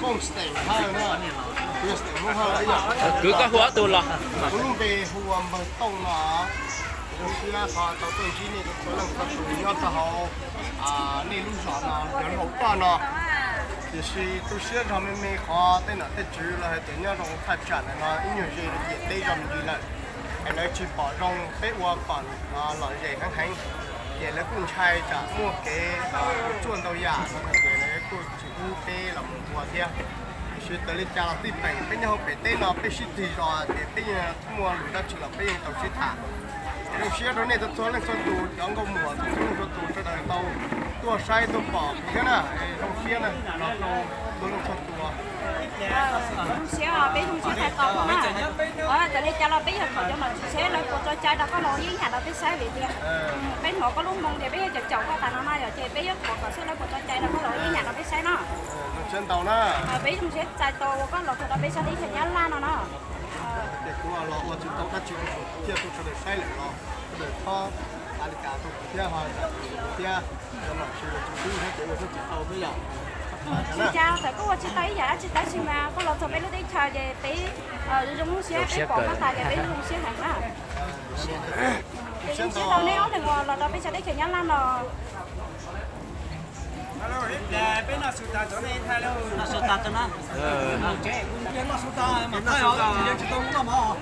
Kooj Xeem Hawj no, Xeem Hawj, kwv koj hu ob tug los. Kuv lub npe hu ua Npawg Tooj no. Zoo siab qhov tau tuaj ntsib nej txhua leej txhua tus nyob rau hauv nej lub zos no, yog lub hauv toj no. Tiam sis tu siab zog me me qhov tej nom tej tswv los hais tias nyob rau thaj tsam ntawm no ib nyuag ze rau ciam teb zog me ntsis lawm, es lawv tsis pom zoo peb ua kom lom zem heev heev, ces lawv kuj ntshai tsam muaj kev txuaj ntau yam no ces lawv kuj tsis pub peb los mus ua thiab. Tiam sis txawm li cas los txij pem peb nyob hauv pem teb no peb sib tig zos ces peb yeej muaj lus dab tsi los peb yeej tau sib tham. Zoo siab rau nej txhua leej txhua tus, cov nkauj muam txhua leej txhua tus sawv daws tau tuaj saib tuaj pom kuv thiab na, zoo siab na, los rau txhua leej txhua tus. Zoo siab, peb zoo siab tag tau na. Txawm li cas los peb yuav thov cov nom tswv seb lawv puas tso cai rau koj los ua ib yam rau peb saib vim tias peb hnov koj lub moo tias peb yuav caum caum koj tas no na yom, ces peb yuav thov kom seb lawv puas tso cai rau koj los ua ib yam rau peb saib no. Zoo siab ntau na. Peb zoo siab txais tos uas koj los txog rau peb sab teb chaws Nyab Laj no na. Ces kuv los ua tsis tau dab tsi rau sawv daws thiab, rau sawv daws saib lawm los sawv daws txhob xav li cas rau kuv thiab ho zam txim rau kuv thiab. Cov nom tswv los tsis pub thiab ces ua thiab tsis tau thiab yom. Tsis cas, txawm koj ua tsis tau ib yam dab tsi tab sis mas koj los txog peb lub teb chaws ces peb zoo zoo siab, peb pom koj tas ces peb zoo zoo siab heev na. Ces zoo siab ntau neb ob leeg uas los rau peb sab teb chaws Nyab Laj no. Peb noj su tas cov nej thaij lauj. Noj su tas rau na. Noj su tas mas thaij os, yeej tsis tau noj mov.